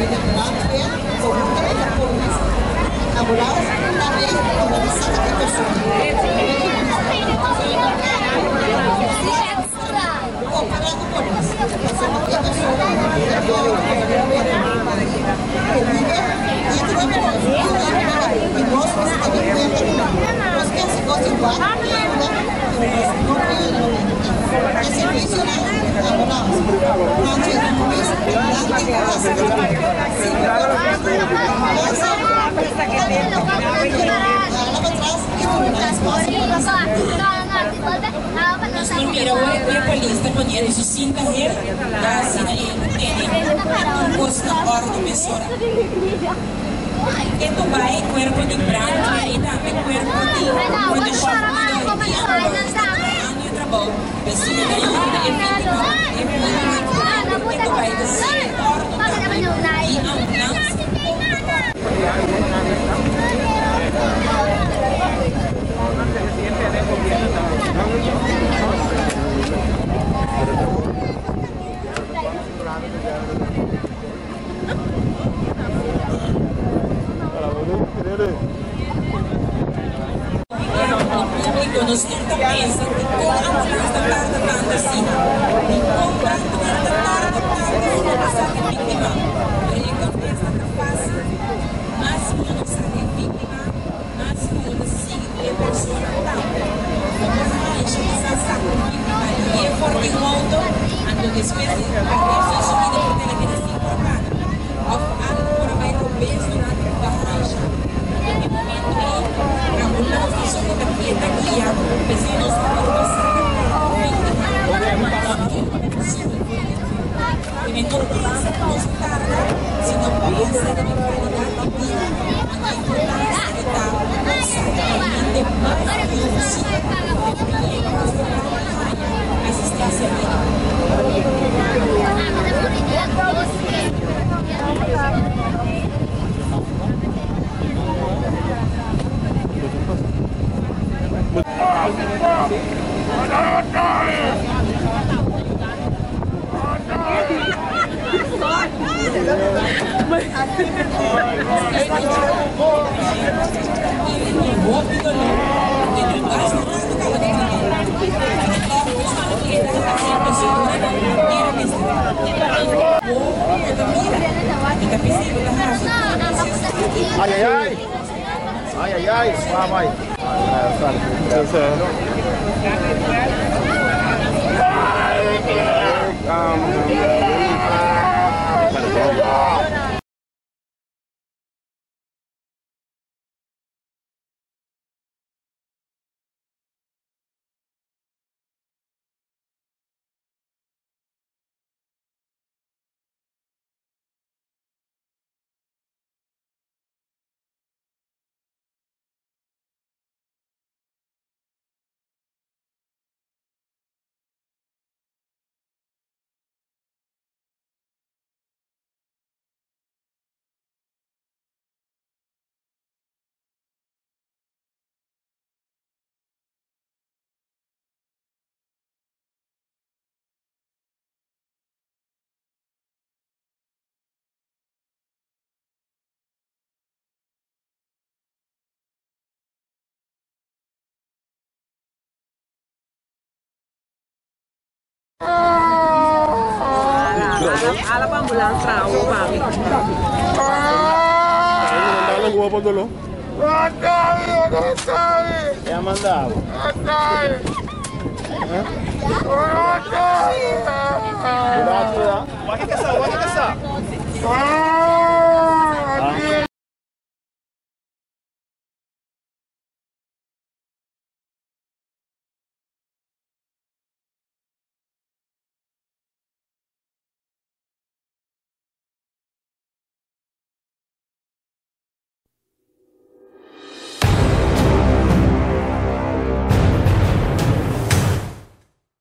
di brandweer konhuntamente ku polis. Ambulans tambe lo saka e persona. Koperá ku polis pasobra e persona ta dòrdu ku bida naturalmente i nos mester tene kuenta ku nan. Nos ke hasi kos igual ku ayuda pero nos no por yuda na momento ei. E servisionan di ambulans, brandweer i polis nan tin ku hasi e trabou. Si bo por ambulans hala patras i duna nan espasio pa hasi e trabou. Nos por mira ora ku e polis ta poniendo su sinta her ya asina e tene tur kos na òrdu mesora. E tubai kuerpo di brandweer i tambe kuerpo di Proteccion Civil di ambulans ta trahando e trabou pa asina ta yuda e víktima e víktima e tubai ta sigui òrdu tambe di ambulans kon ta kòrda. Públiko, nos tur ta pensa dikon ambulans ta tarda tantu asina? Dikon brandweer ta tarda tantu asina pa saka víktima? Pero e kontesta ta fásil, mas mihó nos saka e víktima, Mas mihó ta sigui ku e persona tambe. No por haña ku sa sa ku víktima lié for di un outo, anto despues di aresto di su bida por tene keda sin por paga òf algu por a bai robes durante ku ta haña. Anto e momento ei, ambulans ta solo ta keda guia, p'esei nos ta purba saka kada víktima mas mihó posibel for di e outo. Primer no pensa ku nos a tarda, sino pensa riba e kalidat di bida i e importansia di ta saka e hende mas mihó posibel pa e yega hospital i haña asistensia médiko. Ay ay ay. Ay ay ay. Wah bay.